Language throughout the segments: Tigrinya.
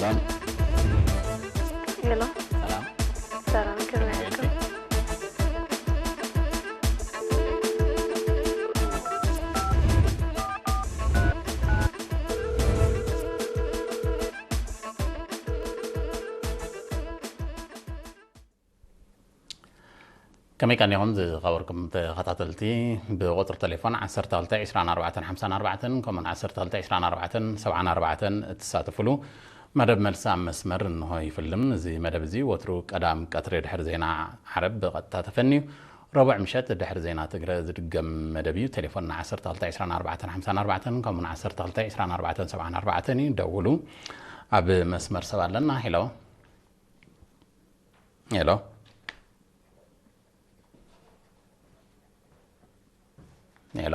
ሄሎ፣ ሰላም። ሰላም፣ ከመይ ኣልኩም? ከመይ ቀኒኹም ዝኸበርኩም ተኸታተልቲ? ብቁጽሪ ቴሌፎን ዓሰርተ ክልተ ዕስራን ኣርባዕተን ሓምሳን ኣርባዕተን ከምኡውን ዓሰርተ ክልተ ዕስራን ኣርባዕተን ሰብዓን ኣርባዕተን እትሳተፍሉ መደብ መልሲ ኣብ መስመር እንሆ ይፍልም። እዚ መደብ እዚ ወትሩ ቀዳም ቀትሪ ድሕሪ ዜና ዓረብ ብቐጥታ ተፈንዩ፣ ረቡዕ ምሸት ድሕሪ ዜና ትግረ ዝድገም መደብ እዩ። ቴሌፎንና ዓሰርተ ክልተ ዕስራን ኣርባዕተን ሓምሳን ኣርባዕተን ከምኡውን ዓሰርተ ክልተ ዕስራን ኣርባዕተን ሰብዓን ኣርባዕተን እዩ። ደውሉ። ኣብ መስመር ሰብ ኣለና። ሄሎ። ሄሎ። ሄሎ።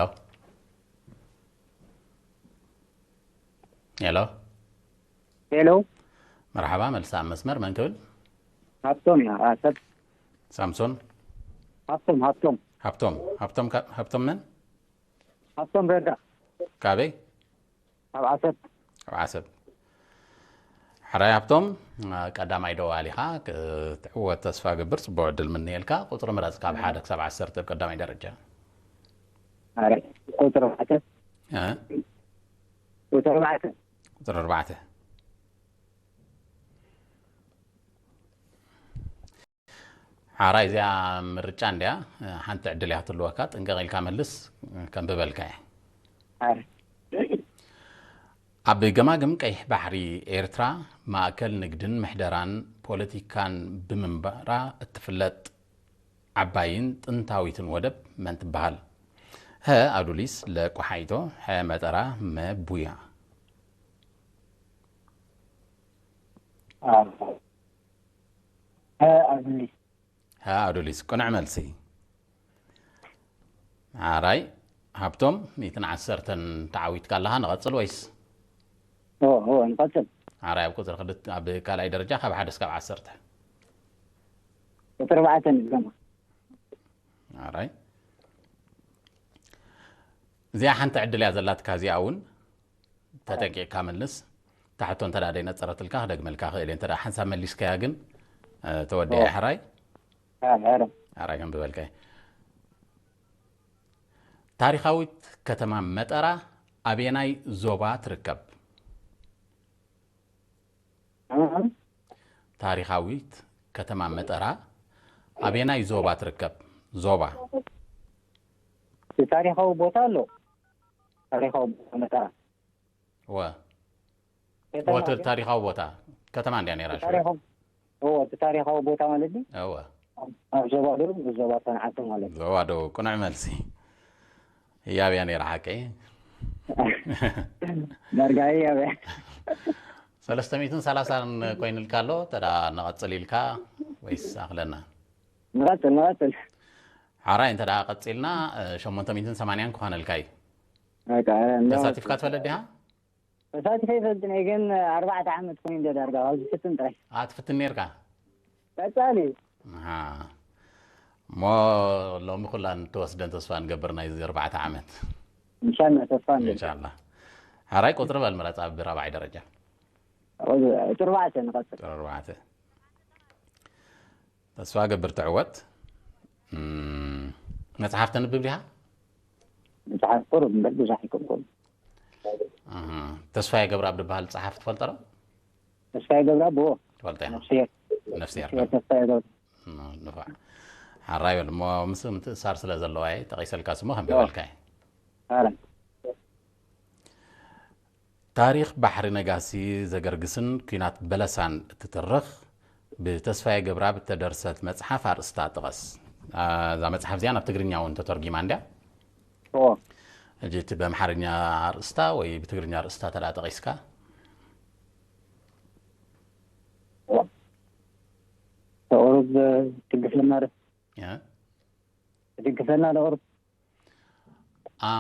ሄሎ። ሄሎ። መርሓባ፣ መልሲ ኣብ መስመር። መን ክብል? ሃብቶም እያ፣ ኣሰብ። ሳምሶን። ሃብቶም፣ ሃብቶም። ሃብቶም፣ ሃብቶም ካ-፣ ሃብቶም መን? ሃብቶም ረዳ። ካበይ? ኣብ ዓሰብ። ኣብ ዓሰብ። ሕራይ ሃብቶም፣ ቀዳማይ ደዋል ኢኻ፣ ክትዕወት ተስፋ ገብር፣ ጽቡቕ ዕድል ምንየልካ። ቁጽሪ ምረጽ ካብ ሓደ ክሳብ ዓሰርተ ኣብ ቀዳማይ ደረጃ። ኣረ፣ ቁጽሪ ኣርባዕተ። እ? ቁጽሪ ኣርባዕተ። ቁጽሪ ኣርባዕተ። ሓራይ እዚኣ ምርጫ እንድያ፣ ሓንቲ ዕድል እያ ክትህልወካ፣ ጥንቅቕ ኢልካ መልስ፣ ከንብበልካ እየ። ኣረ። ኣብ ገማግም ቀይሕ ባሕሪ ኤርትራ ማእከል ንግድን ምሕደራን ፖለቲካን ብምንባራ እትፍለጥ ዓባይን ጥንታዊትን ወደብ መን ትበሃል? ሀ ኣዱሊስ፣ ለ ቆሓይቶ፣ ሐ መጠራ፣ መ ቡያ። ኣዎ። ሀ ኣዱሊስ። ሀ ኣዱሊስ፣ ቅኑዕ መልሲ። ሓራይ ሃብቶም፣ ሚእትን ዓሰርተን ተዓዊትካ ኣለኻ፣ ንቐጽል ወይስ? ኦ፣ ኦ፣ ንቐጽል። ሓራይ ኣብ ቁጽሪ ክልተ፣ ኣብ ካልኣይ ደረጃ ካብ ሓደ እስካብ ዓሰርተ። ቁጽሪ ኣርባዕተ ንድገማ። ሓራይ። እዚኣ ሓንቲ ዕድል እያ ዘላትካ፣ እዚኣ እውን ተጠንቂቕካ መልስ። እታ ሕቶ እንተ ደኣ ደይነጸረትልካ ክደግመልካ ክእል እየ። እንተ ደኣ ሓንሳብ መሊስካያ ግን፣ እ፣ ተወዲኣ ኦ። ሕራይ? አ፣ ሕራይ። ሕራይ ከም ዝበልካይ። ታሪኻዊት ከተማ መጠራ ኣበየናይ ዞባ ትርከብ? እ? ታሪኻዊት ከተማ መጠራ ኣበየናይ ዞባ ትርከብ? ዞባ። እቲ ታሪኻዊ ቦታ ኣሎ። ታሪኻዊ ቦታ መጠራ። ወ-፣ ከተማ ወ-፣ ድያ? ታሪኻዊ ቦታ። ከተማ እንድያ ነይራ ሽዑ። ታሪኻዊ፣ እዎ፣ እቲ ታሪኻዊ ቦታ ማለት ድዩ? እወ። ኣብ፣ ኣብ ዞባ ደቡብ፣ ዞባ ሰንዓፈ ማለት እዩ። ዞባ ደቡብ፣ ቅኑዕ መልሲ። ህያብ እያ ነይራ ሓቀይ። ዳርጋ ህያብ እያ። ሰለስተ ሚእትን ሰላሳን ኮይኑልካ ኣሎ፣ ተዳ ንቐጽል ኢልካ ወይስ ኣኽለና? ንቐጽል፣ ንቐጽል። ሓራይ እንተ ደኣ ቀጺልና፣ እ፣ ሸሞንተ ሚእትን ሰማንያን ክኾነልካ እዩ። በቃ፣ እ፣ እንዳ-፣ ተሳቲፍካ ትፈልጥ ዲኻ? ተሳቲፈ ይፈልጥን እየ፣ ግን ኣርባዕተ ዓመት ኮይኑ እንደ ዳርጋ፣ ኣብዚ ፍትን ጥራይ። ኣ፣ ትፍትን ነይርካ? ቀጻሊ። ኣሃ። እሞ ሎሚ ኩላ ንትወስደን ተስፋ ንገብር ናይዚ ኣርባዕተ ዓመት። ኢንሻላህ፣ ተስፋ ንገብር። ኢንሻላህ። ሓራይ ቁጽሪ በል ምረጽ ኣብ ራብዓይ ደረጃ። ቁጽሪ ኣርባዕተ ንቐጽል። ቁጽሪ ኣርባዕተ። ተስፋ ገብር ትዕወት። እም፣ መጽሓፍ ተንብብ ዲኻ? መጽሓፍ ቁሩብ እምበር ብዙሕ ኣይኮንኩን። ኣሃ። ተስፋዬ ገብረኣብ ዝበሃል ጸሓፊ ትፈልጦ ዶ? ተስፋዬ ገብረኣብ፣ እዎ። ትፈልጦ ኢኻ? ነፍስሄር። ነፍስሄር ነፍስሄር ዶ? ተስፋዬ ገብረ። ን-፣ ንፉዕ። ሓራይ በል እሞ ምስ ምትእሳር ስለ ዘለዋ እየ ጠቒሰልካ ስሙ ከም ኦ። ዝበልካ እየ። ኣረ። ታሪኽ ባሕሪ ነጋሲ ዘገርግስን ኲናት በለሳን እትትርኽ ብተስፋዬ ገብረኣብ እተደርሰት መጽሓፍ ኣርእስታ ጥቐስ። ኣ፣ እዛ መጽሓፍ እዚኣ ናብ ትግርኛ እውን ተተርጒማ እንድያ። እዎ። ሕጂ እቲ በምሓርኛ ኣርእስታ ወይ ብትግርኛ ኣርእስታ ተደኣ ጠቒስካ? እዎ። ተቕርብ ትድግፈና ዶ? እ? ትድግፈና ዶ ቁሩብ? ኣ፣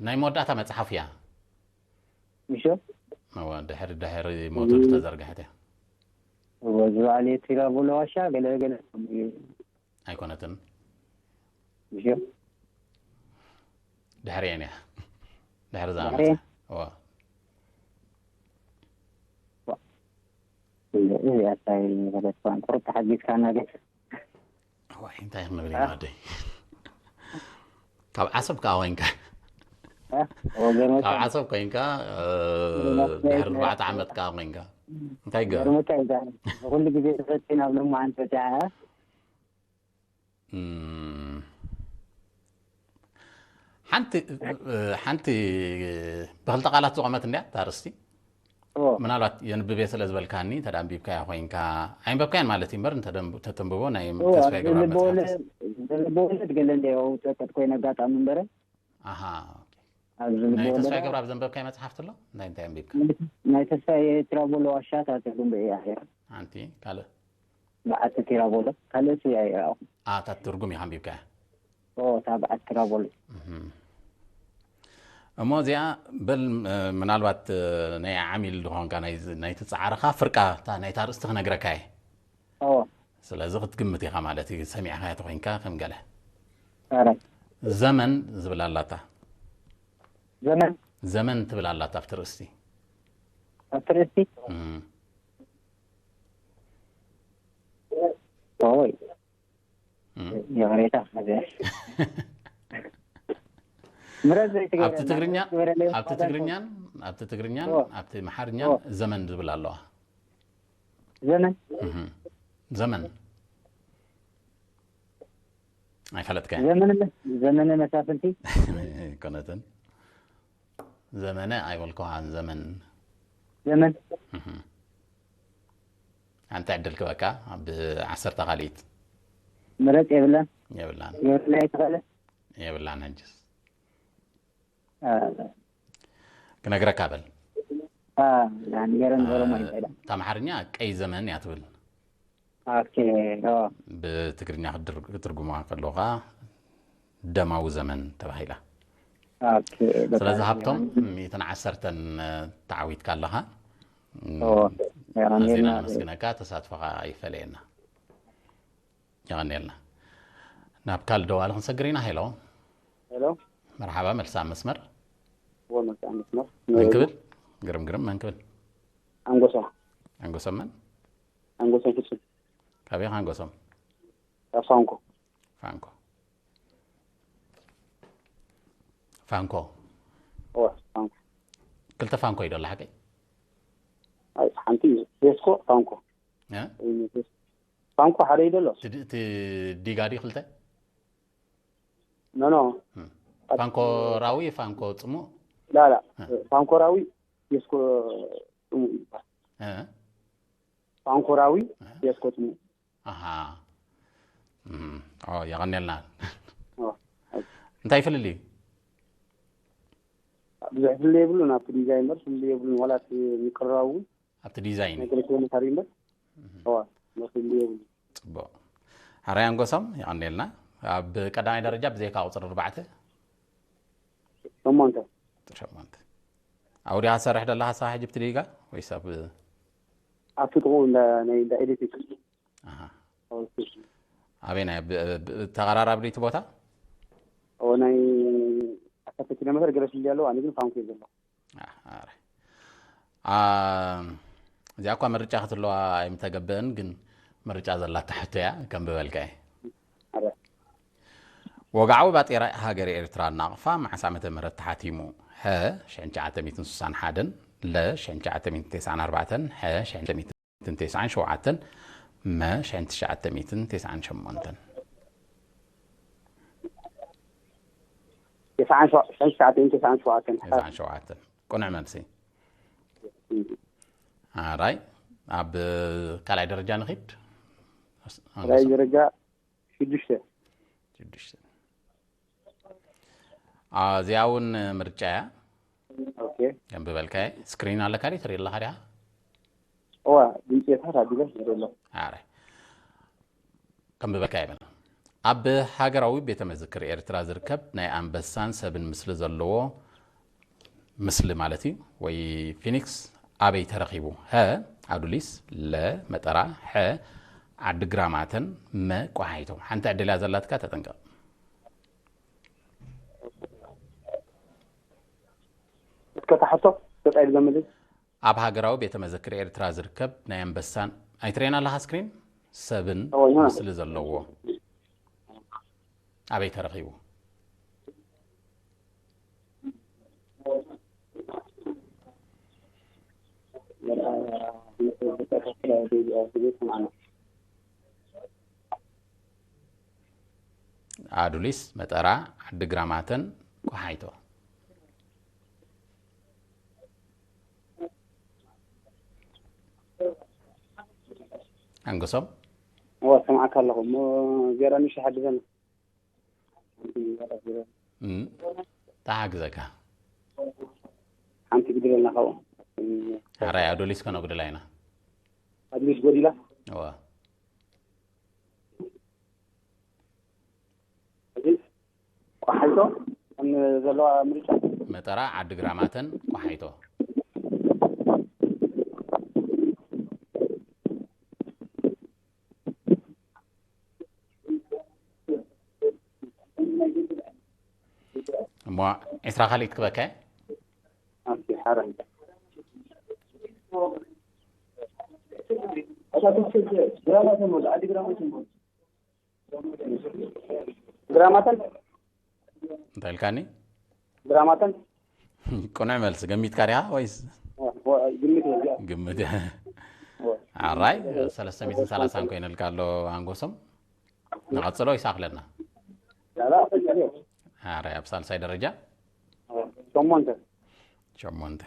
ናይ መወዳእታ መጽሓፍ እያ። ምሾ? እወ፣ ድሕሪ፣ ድሕሪ ሞቱ እም። ዝተዘርግሐት እያ። እወ፣ እዚ በዓል የትሪራ ቦሎ ዋሻ፣ ገለ ገለ። ኣይኮነትን። ምሾ? ድሕሪ እየን እያ። ድሕሪ እዛ ድሕሪ? መጽሓፍ። እወ። እዚኣ እንታይ ማለት ቋንቋ ተሓጊዝካና ግን ዋይ እንታይ ክንብል ኢና ወደይ ካብ ዓሰብ ከዓ ኮይንካ ወገኖች ካብ ዓሰብ ኮይንካ እ፣ ድሕሪ ኣርባዕተ ዓመት ከዓ ኮይንካ እንታይ ገር ገርመካ ይዛል ኩሉ ግዜ ተፈቲና ኣብ ሎማዓንቲ በቲዓ ሓንቲ ሓንቲ ብክልተ ቃላት ዝቆመት እንድያ ታርስቲ ምናልባት የንብቤ ስለ ዝበልካኒ ተዳንቢብካያ ኮይንካ ኣይንበብካያን ማለት እዩ እምበር እንተተንብቦ ናይ ተስፋ ገብረ መፅሓፍስ ልቦወለድ ገለ እንደ ውፀቀት ኮይነ ኣጋጣሚ እምበረ ኣሃ ኣብዚ ናይ ተስፋ ልቦወለድ ገብረ ኣብ ዘንበብካይ መፅሓፍቲ ኣሎ እንታይ እንታይ ኣንቢብካ ናይ ተስፋ የትራቦሎ ዋሻ ታትርጉም ብእያ ሓንቲ ካልእ በዓቲ ቲራቦሎ ካልእስ ኣይረኣኹ ኣታት ትርጉም ኢኻ ኣንቢብካያ እታ በዓቲ ቲራቦሎ እሞ እዚኣ በል ምናልባት ናይ ዓሚል ዝኾንካ ናይቲ ፃዕርኻ ፍርቃ እታ ናይታ ርእስቲ ክነግረካ እየ ኦ ስለዚ ክትግምት ኢኻ ማለት እዩ ሰሚዕካ ተኮይንካ ከም ገለ ኣረ ዘመን ዝብል ኣላታ ዘመን ዘመን ትብል ኣላታ ኣብቲ ርእስቲ ኣብቲ ርእስቲ እም፣ ኦይ እም። ይቕሬታ ምረት ዘይትገብረ ኣብቲ ትግርኛ ኣብቲ ትግርኛን ኣብቲ ትግርኛን ኣብቲ መሓርኛን ዘመን ዝብል ኣለዋ ዘመን እም፣ ዘመን ኣይፈለጥካ ዘመን ዘመነ መሳፍንቲ ኮነትን ዘመነ ኣይበልኩሃን ዘመን ዘመን ኣንተ ዕድል ክበካ ብዓሰርተ ካልኢት ምረፅ የብለን የብላን የብልና ይትኽእለ የብላን ሕጅስ ክነግረካ በል ንገረ ንገሮም ይትኽእለ እታ ኣምሓርኛ ቀይ ዘመን እያ ትብል ኦኬ ኦ ብትግርኛ ክትድር- ክትርጉማ ከለኻ ደማዊ ዘመን ተባሂላ ኦኬ ስለዚ ሃብቶም ሚእትን ዓሰርተን ተዓዊትካ ኣለኻ ኦ ኣዜና ያኔና ነመስግነካ ተሳትፎኻ ይፈለየና የቐንየልና ናብ ካልእ ደዋሊ ክንሰግር ኢና ሄሎ ሄሎ መርሓባ መልሳ መስመር ወመጣ መስመር መን ክብል ግርም ግርም መን ክብል ኣንጎሳ ኣንጎሶም መን ኣንጎሳ ፍጹም ካበይ ካንጎሶም ካብ ፋንኮ ፋንኮ ፋንኮ ኦ ፋንኮ ክልተ ፋንኮ እዩ ደሎ ሓቀይ ኣይ ሓንቲ ቴስኮ ፋንኮ እ? ፋንኮ ሓደ እዩ ደሎ እቲ ዲ- እቲ ዲጋ ድዩ ክልተ ኖኖ ፋንኮራዊ ፋንኮ ፅሙእ ላላ ፋንኮራዊ ቴስኮ ጽሙእ ይባል እ? ፋንኮራዊ ቴስኮ ጽሙእ ኣሃ እም፣ ኦ የቐንየልና ኦ፣ እንታይ ፍልልዩ ብዙሕ ፍልልይ የብሉን ኣብቲ ዲዛይን በር ፍልልይ የብሉን ዋላ እቲ ምቅርራቡ እውን ኣብቲ ዲዛይን ናይ ገለ ኪሎ ሜትር እዩ እምበር እዋ ፍልልይ የብሉን ፅቡቅ ሓራይ ኣንጎሶም የቐንየልና ኣብ ቀዳማይ ደረጃ ብዘይካ ቁፅሪ ኣርባዕተ ሸሞንተ ቁፅሪ ሸሞንተ ኣብኡ ዲኻ ትሰርሕ ዘለኻ ስኻ ሕጂ ብቲ ዲጋ ወይስ ኣብ ኣብቲ ጥቕኡ እንዳ ናይ እንዳ ኤሌክትሪክ ኣሃ። ኣበይ ናይ ብ- ብ- ተቐራራቢ ድዩ እቲ ቦታ ኦ ናይ ዓሰርተ ኪሎ ሜትር ገለ ፍልልይ ኣለዎ ኣነ ግን ፋንኮ እየ ዘለኹ ኣረ። ኣ፣ እዚኣ እኳ ምርጫ ክትህልዋ ኣይምተገብእን ግን ምርጫ ዘላታ ሕቶ እያ ከም ብበልካ እየ ኣረ ወግዓዊ ባጤራ ሃገር ኤርትራ እናቕፋ መዓስ ዓመተ ምህረት ተሓቲሙ? ሀ ሽሕን ትሽዓተ ሚእትን ስሳን ሓደን፣ ለ ሽሕን ትሽዓተ ሚእትን ተስዓን ኣርባዕተን፣ ሐ ሽሕን ትሽዓተ ሚእትን ተስዓን ሸውዓተን፣ መ ሽሕን ትሽዓተ ሚእትን ተስዓን ሸሞንተን። ተስዓን ሸው- ሽሕን ትሽዓተ ሚእትን ተስዓን ሸውዓተን ተስዓን ሸውዓተን ቅኑዕ መልሲ። ኣራይ ኣብ ካልኣይ ደረጃ ንኺድ። ካልኣይ ደረጃ ሽዱሽተ ሽዱሽተ። አ፣ እዚኣ እውን ምርጫ እያ። ኦኬ ከም ብበልካ ስክሪን ኣለካ ድዩ ትርኢ ኣለኻ ዲኻ? እዋ ድምፅታት ኣቢለ ዘሎ ኣረ ከም ብበልካ ይብል። ኣብ ሃገራዊ ቤተ መዝክር ኤርትራ ዝርከብ ናይ ኣንበሳን ሰብን ምስሊ ዘለዎ ምስሊ ማለት እዩ ወይ ፊኒክስ ኣበይ ተረኺቡ? ሀ ኣዱሊስ፣ ለ መጠራ፣ ሐ ዓዲ ግራማተን፣ መ ቆሓይቶ። ሓንቲ ዕድል እያ ዘላትካ ተጠንቀቕ። እስከ ታሕቶ ተጣይል ዘምልስ ኣብ ሃገራዊ ቤተ መዘክር ኤርትራ ዝርከብ ናይ ኣንበሳን ኣይትሬን ኣለኻ ስክሪን ሰብን እዎ፣ ይሆናል። ምስሊ ዘለዎ ኣበይ ተረኺቡ? ኣዱሊስ፣ መጠራ፣ ዓዲ ግራማተን፣ ቆሓይቶ። ኣንግሶም እዋ ሰምዓካ ኣለኹ እሞ ጌራ ንሽ ሓግዘና። እም፣ ተሓግዘካ። ሓንቲ ግድለና ካብኡ ኣራይ ኣዶሊስ ከነጉድላ ኢና። ኣድሊስ ጎዲላ እወ። እዚ ቆሓይቶ ከም ዘለዋ ምርጫ መጠራ፣ ዓዲ ግራማተን፣ ቆሓይቶ። እሞ ዕስራ ካልኢት ክበካ እየ። ኣንቲ ሓረ ግራማተን እንታይ ኢልካኒ? ግራማተን ቅኑዕ መልሲ ገሚትካ ዲኻ ወይስ? ግምት እየ እዚኣ ግምት ኣራይ ሰለስተ ሚእትን ሰላሳን ኮይነልካ ኣሎ። ኣንጎሶም ንቐጽሎ ይሳኽለና። ኣራይ ኣብ ሳልሳይ ደረጃ ሸሞንተ ሸሞንተ።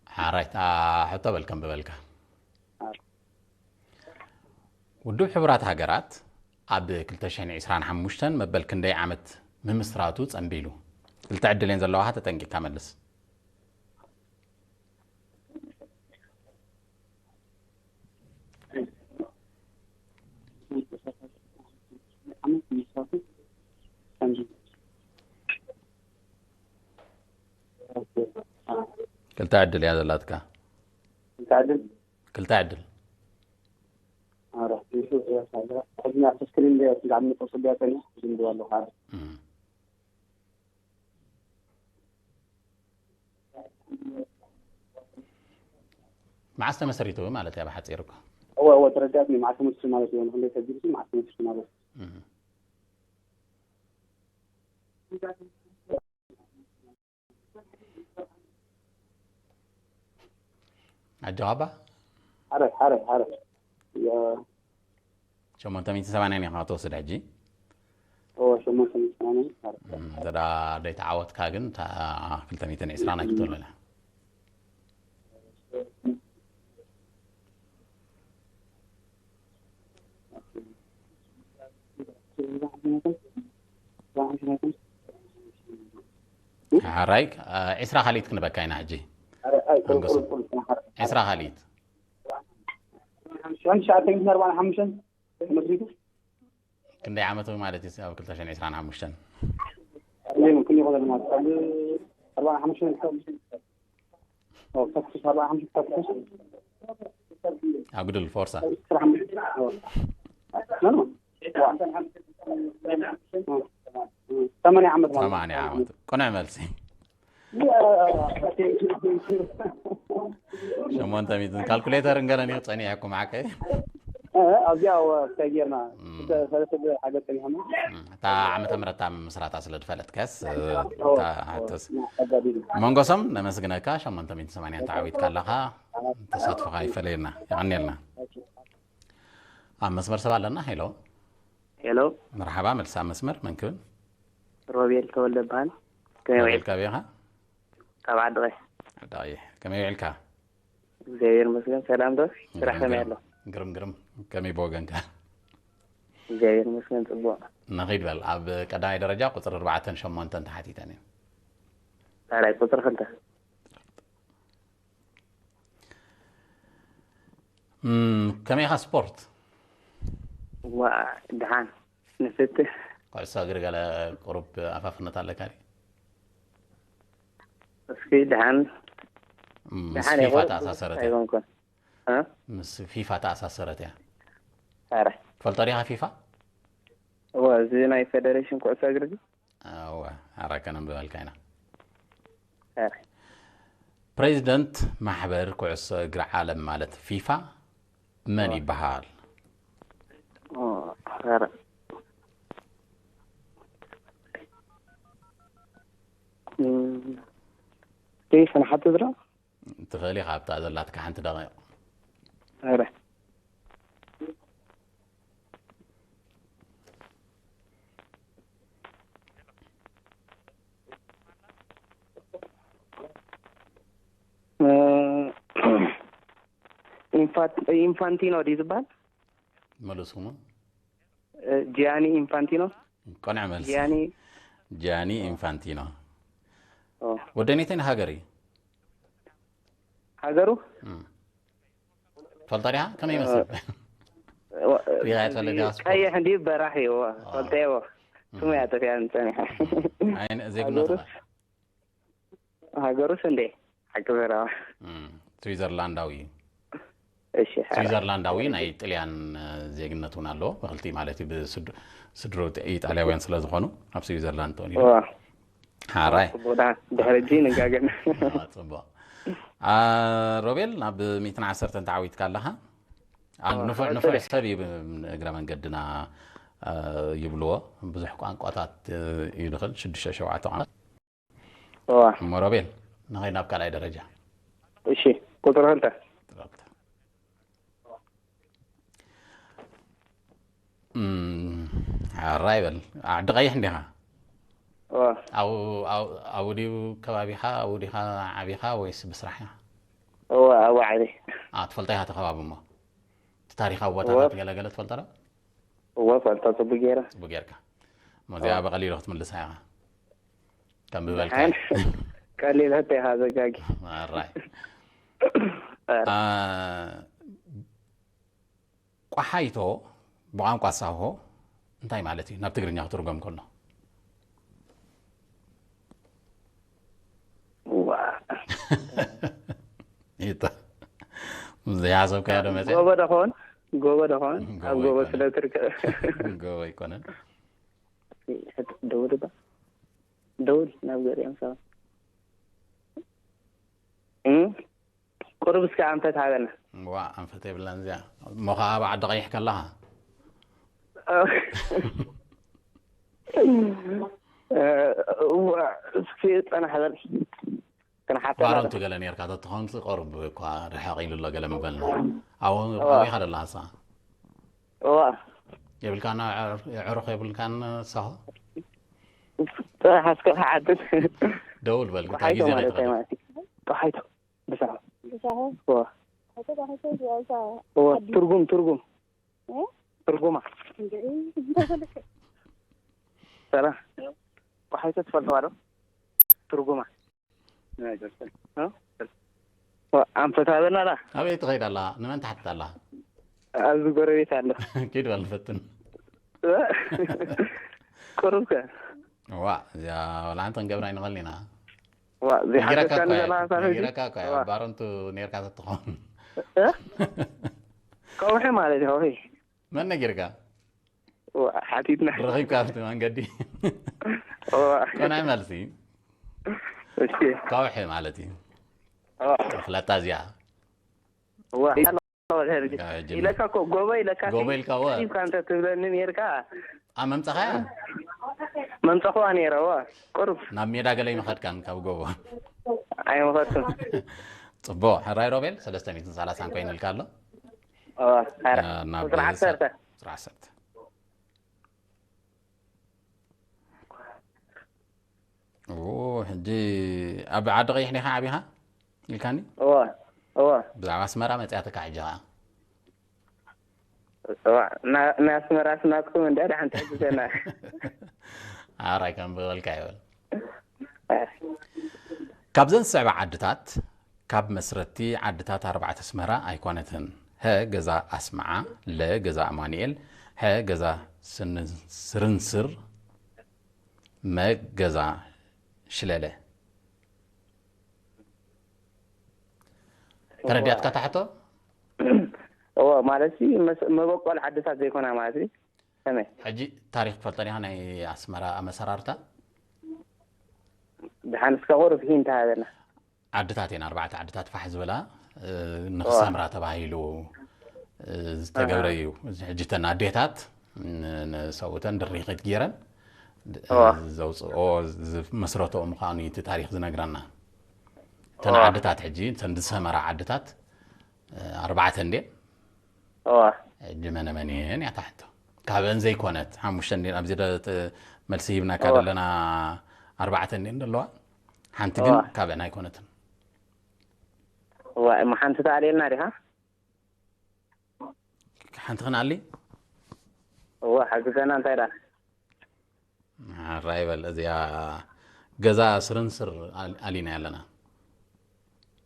ሓራይት ሕቶ በል ከንብበልካ። ውድብ ሕቡራት ሃገራት ኣብ ክልተ ሽሕን ዕስራን ሓሙሽተን መበል ክንደይ ዓመት ምምስራቱ ጸንቢሉ? ክልተ ዕድል እየን ዘለዋኻ፣ ተጠንቂቕካ መልስ። ክልተ ዕድል እያ ዘላትካ። እንታይ ድል ክልተ ዕድል። ኧረ ይሱ ያሳለ ከኛ ስክሪን ላይ ጋር ተሰቢያ ተኛ ዝንዱ አለው ካለ እም። መዓስ ተመስሪቱ ማለት እያ ብሓፂር እኮ። هو هو ترجعت مع سمت شمالة يوم خليت الجلسة مع سمت شمالة እም። ኣጆኻ ባ حرك حرك حرك يا ሸሞንተ ሚእቲ ሰማንያን ኢኻ ክትወስድ ሕጂ። هو شو ممكن يسمعني حرك እም፣ እንተ ደኣ ዘይተዓወትካ ግን እታ ክልተ ሚእትን ዕስራን ኣይክትብለላ። ሓራይ ዕስራ ካልኢት ክንበካ ኢና ሕጂ። حرك أي كل كل كل حرك ዕስራ ካልኢት شو أنت شعرت أنت أربعة خمسة مسريتو ክንደይ ዓመት ማለት እዩ? ኣብ ክልተ ሽሕን ዕስራን ሓሙሽተን ليه ممكن ياخذ الماتش أربعة خمسة أو تكسس أربعة خمسة تكسس ኣጉድል ፎርሳ أربعة خمسة لا لا ثمانية عمد ሰማንያ ዓመት ቅኑዕ መልሲ። ሸሞንተ ሚእትን ካልኩሌተር እንገለን እዩ ጸኒሐኩም ዓቀይ። ኣብዚኣ ተጌርና ሰለስተ ሓደ ፀኒሖም እታ ዓመተ ምህረት እታ ምስራታ ስለ ዝፈለጥከስ እታ ሕቶስ ኣጋዲሉ መንጎሶም ነመስግነካ። ሸሞንተ ሚእትን ሰማንያን ተዓዊትካ ኣለኻ። ተሳትፎኻ ይፈለየልና። የቐንየልና። ኣብ መስመር ሰብ ኣለና። ሄሎ ሄሎ መርሓባ። መልሲ ኣብ መስመር መን ክብል? ሮቤል ተወልደ በሃል። ከመይ ውዒል? ሮቤል ካበይ ኢኻ? ካብ ዓዲ ቀይሕ። ዓዲ ቀይሕ። ከመይ ውዒልካ? እግዚኣብሔር ይመስገን ሰላም ዶ? ስራሕ ከመይ ኣሎ? ግርም ግርም። ከመይ ብወገንካ? እግዚኣብሔር ይመስገን ጽቡቕ። ንኺድ በል። ኣብ ቀዳማይ ደረጃ ቁፅሪ ኣርባዕተን ሸሞንተን ተሓቲተን እየን። ታዲያ ቁፅሪ ክልተ እም፣ ከመይ ኢኻ ስፖርት? ዋ ድሓን ንፍትህ ኩዕሶ እግሪ ገለ ቁሩብ ኣፋፍነት ኣለካ ድዩ? እስኪ ድሓን እም፣ ምስ ድሓን ፊፋ ይቆርጥ ተኣሳሰረት እያ። ኣይኮንኩን እ? ምስ ፊፋ ተኣሳሰረት እያ። ኧረ ትፈልጦ ዲኻ ፊፋ? እወ እዚ ናይ ፌደሬሽን ኩዕሶ እግሪ ድዩ? ኣወ፣ ኣራይ ከነንብበልካ ኢና። ፕሬዚደንት ማሕበር ኩዕሶ እግሪ ዓለም ማለት ፊፋ መን ይበሃል? ፊፋ ንሓትት ዶ? ትኽእል ኢኻ ኣብታ ዘላትካ ሓንቲ ደቂቕ። ኢንፋንቲኖ ድዩ ዝበሃል? መልስኹም? ጂያኒ ኢንፋንቲኖ። ቆንዕ መልሲ። ጂያኒ ጂያኒ ኢንፋንቲኖ። ወደኔተን ሃገር እዩ። ሃገሩ ፈልጣ ዲኻ? ከመይ ይመስል? ሪኻ ትፈልጥ ዲኻ ስፖርት? ቀይሕ እንዲ በራሕ እዩ። ፈልጠዎ። ስሙ ያጠፍያ ንጸኒሐ። ዜግነቱ ሃገሩስ እንዴ? ሓቂ ዘረባ። ስዊዘርላንዳዊ እዩ። እሺ። ስዊዘርላንዳዊ ናይ ጥልያን ዜግነት እውን ኣለዎ። ብክልቲ ማለት እዩ። ብስድሮ ኢጣልያውያን ስለ ዝኾኑ ኣብ ስዊዘርላንድ ተወሊዱ። ሓራይ ድሕሪ ሕጂ ንጋገን። ጽቡቕ። ሮቤል ናብ ሚእትን ዓሰርተን ተዓዊትካ ኣለኻ። ንፉዕ ንፉዕ ሰብ እዩ። እግረ መንገድና ይብልዎ። ብዙሕ ቋንቋታት እዩ ዝኽእል። ሽዱሽተ ሸውዓተ ቋንቋ። እሞ ሮቤል ንኸይድ ናብ ካልኣይ ደረጃ። እሺ፣ ቁፅሪ ክልተ። ሓራይ በል። ዓዲ ቀይሕ እንዲኻ? ኣብኡ ድዩ ከባቢኻ? ኣብኡ ዲኻ ዓቢኻ ወይስ ብስራሕ ኢኻ? እወ፣ ኣብኡ ዓቢ። ትፈልጦ ኢኻ እቲ ከባቢ እሞ? እቲ ታሪኻዊ ቦታታት ገለገለ ትፈልጦ ዶ? እወ፣ ፈልጦ ጽቡቅ ገይረ። ጽቡቅ ጌርካ። እሞ እዚኣ ብቐሊሉ ክትምልሳ ኢኻ። ከም ዝበልካ። ቀሊል ሕቶ ኢኻ ዘጋጊ። ኣራይ። ቋሓይቶ ብቋንቋ ሳሆ እንታይ ማለት እዩ ናብ ትግርኛ ክትርጎም ከሎ? ይታ ዘይሓሰብካዮ ዶ መፅእ? ጎቦ ዶ ኸውን? ጎቦ ዶ ኸውን? ኣብ ጎቦ ስለ ትርከብ። ጎቦ ኣይኮነን። ደውል እባ። ደውል ናብ ገሊኦም ሰባት። ቁሩብ እስከ ኣንፈት ሃበና። ዋ ኣንፈት የብላን እዚኣ። እሞ ኸዓ ኣብ ዓዲ ቀይሕ ከለኻ? እዋ እስኪ ጸናሕ በል። ክንሓተና ባረንቱ ገለ ኔርካ ተትኾንስ ቁሩብ እኳ ርሕቕ ኢሉ ኣሎ ገለ ምበልና። ኣብኡ ኢኻ ደለኻ ንስኻ? እዋ የብልካን ኣዕሩኽ የብልካን ንስኻ? ተሓስከ ክሓትት ደውል በል እንታይ ግዜ ማለት ለይትኸደ ማለት እዩ። ጠሓይቶ ብሳዕ ብሳሆ እዋ ኣቶ ባሕቶ ዚያዛ እዋ ትርጉም ትርጉም እ? ትርጉማ እንግዲህ ሰላም ጠሓይቶ ትፈልጥዋ ዶ? ትርጉማ ኣንፈት ሃበና ዳ ኣበይ ትኸይድ ኣለኻ? ንመን ትሓትት ኣለኻ? ኣብዚ ጎረቤት ኣሎ። ኪድ በል ንፈትን። ቁሩብከ ዋ እዚኣ ወላ ሓንቲ ክንገብራ ኣይንኽእልን ኢና። ዋ ነጊረካ ዘይሓሰብካኒ እኮ እየ፣ ዘለኻ ሳብ ሕጂ ነጊረካ እኮ እየ። ዋ። ኣብ ባረንቱ ኔርካ ተትኾን እ? ከውሒ ማለት እዩ ከውሒ መን ነጊርካ? ዋ፣ ሓቲትና ረኺብካ ኣብቲ መንገዲ ዋ፣ ቆናይ መልሲ እሺ ከውሒ ማለት እዩ። ዋ፣ ፍለጣ እዚኣ ዋ፣ ሕጂ ኢለካ እኮ ጎቦ ኢለካ ጎቦ ኢልካ፣ ዋ። ቀሪብካ እንተ ትብለኒ ኔርካ ኣብ መምፀኻያ መምፀኹዋ ነይረ ዋ ቁሩብ ናብ ሜዳ ገለ ይመኸድካን ካብ ጎቦ ኣይመኸድኩን ፅቡቅ ሕራይ ሮቤል ሰለስተ ሚእትን ሰላሳን ኮይኑልካ ኣሎ ዋ፣ ኧረ፣ ናብ ቁፅሪ ዓሰርተ ቁፅሪ ዓሰርተ ኦ፣ ሕጂ ኣብ ዓዲ ቀይሕ ዲኻ ዓቢኻ ኢልካኒ እዋ እዋ ብዛዕባ ኣስመራ መፅያትካ ሕጂ ኸዓ እዋ ና- ናይ ኣስመራ ስናትኩም እንዳ ድሓን ትሕግዘና ኣራይ ከም ዝበልካ ይበል ካብዘን ዝስዕባ ዓድታት ካብ መስረቲ ዓድታት ኣርባዕተ ኣስመራ ኣይኮነትን። ሀ ገዛ ኣስመዓ፣ ለ ገዛ ኣማኑኤል፣ ሐ ገዛ ስርንስር፣ መ ገዛ ሽለለ። ተረዲኣትካ ታሕቶ? እዎ ማለት ሲ መስ- መበቆል ዓድታት ዘይኮና ማለት ሲ ከመይ ሕጂ ታሪኽ ትፈልጦ ዲኻ ናይ ኣስመራ ኣመሰራርታ? ደሓን እስከ ቁሩብ ሂንት ሃበና። ዓድታት እየን፣ ኣርባዕተ ዓድታት ፋሕ ዝበላ፣ እ፣ ንኽሰምራ ተባሂሉ፣ እ፣ ዝተገብረ እዩ። እዚ ሕጂ እተን ኣዴታት፣ ን-፣ ንሰብኡተን ድሪኺት ገይረን፣ እ፣ እዋ። ዘውፅኦ፣ ዝመስረትኦ ምዃኑ እዩ እቲ ታሪኽ ዝነግረና። እተን እዋ። ዓድታት ሕጂ፣ እተን ዝሰመራ ዓድታት፣ እ፣ ኣርባዕተ እንድየን። እዋ። ሕጂ መነ መን እየን እያ እታ ሕቶ። ካብአን ዘይኮነት፣ ሓሙሽተ እንድየን፣ ኣብዚ ደ-፣ ጥ-፣ መልሲ ሂብናካ እዋ። ዘለና ኣርባዕተ እንድየን ዘለዋ። ሓንቲ ግን እዋ። ካብአን ኣይኮነትን። እዋ፣ እሞ ሓንቲ ተኣልየልና ዲኻ? ሓንቲ ክንኣሊ? እዋ፣ ሓግዘና እንታይ ዳ? ራይ በል፣ እዚኣ ገዛ ስርንስር ኣል-፣ ኣሊና ኣለና።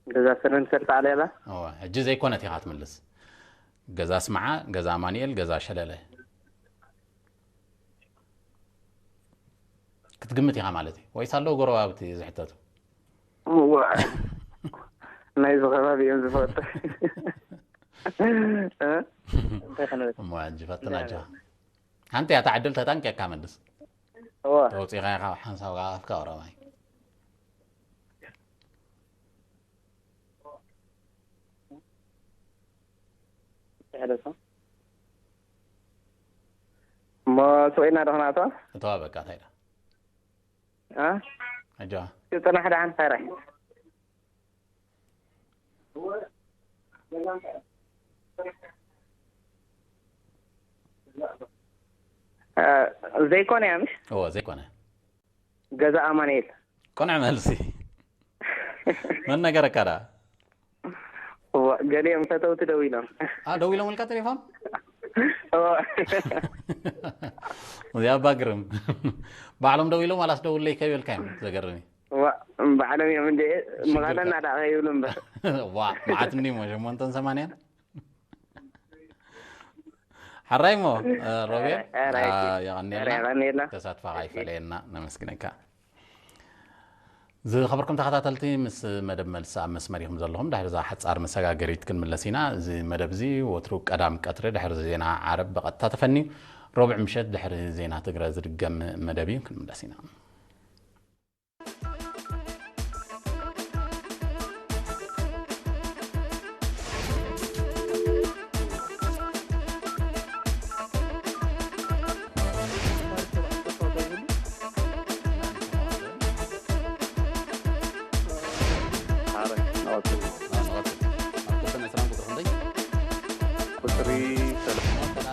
ገዛ ስርንስር ተኣልየላ? እዋ፣ ሕጂ ዘይኮነት ኢኻ ትምልስ። ገዛ ስምዓ፣ ገዛ ኣማኑኤል፣ ገዛ ሸለለ። ክትግምት ኢኻ ማለት እዩ። ወይስ ኣለዉ ጎረባብቲ ዝሕተቱ? እዋ። ናይዚ ከባቢ እዮም ዝፈልጡ። እ? እንታይ ከነበል? እሞ ሕጂ ፈትና ጃ። ሓንቲ እያ እታ ዕድል ተጠንቂቕካ መልስ። እዋ። ተውፂእኻ ኢኻ ሓንሳብ ከዓ ኣፍካ ኦሮማይ። ትሕደሶ። እሞ ስቕ ኢልና ዶ ክነእትዋ? እተዋ በቃ፣ እንታይ ኢላ? እ? ኣጆዋ። እስኪ ፅናሕ ደሓን፣ እንታይ ራይ? እ፣ ዘይኮነ እያ፣ ምሽ? እዎ፣ ዘይኮነ። ገዛ ኣማኑኤል። ቅኑዕ መልሲ። መን ነገረካ ደኣ? እዋ፣ ገሊኦም ፈተውቲ ደው ኢሎም። ኣ፣ ደው ኢሎም ኢልካ ቴሌፎን? እዋ። እዚኣ እባ ግርም። ባዕሎም ደው ኢሎም ዋላስ ደውለይ ከይበልካዮም? ዘገርም እዩ። እዋ፣ ባዕሎም እዮም እንደ ሽግር ምኻደና ከ- ደኣ ከይብሉ እምበር። ዋ፣ መዓት እንዲሞ፣ ሸሞንተን ሰማንያን? ሓራይ እሞ፣ እ፣ ሮቤል፣ ሓራይ፣ ኣ፣ ሓራይ፣ የቐንየልና። ሓራይ፣ የቐንየልና። ተሳትፋኻ ይፈለየና። ነመስግነካ። ዝኸበርኩም ተኸታተልቲ፣ ምስ መደብ መልሲ ኣብ መስመር ኢኹም ዘለኹም። ድሕሪ እዛ ሓጻር መሰጋገሪት ክንምለስ ኢና። እዚ መደብ እዚ ወትሩ ቀዳም ቀትሪ ድሕሪ ዜና ዓረብ ብቐጥታ ተፈንዩ፣ ረቡዕ ምሸት ድሕሪ ዜና ትግረ ዝድገም መደብ እዩ። ክንምለስ ኢና። ቁፅሪ ሰለስተ።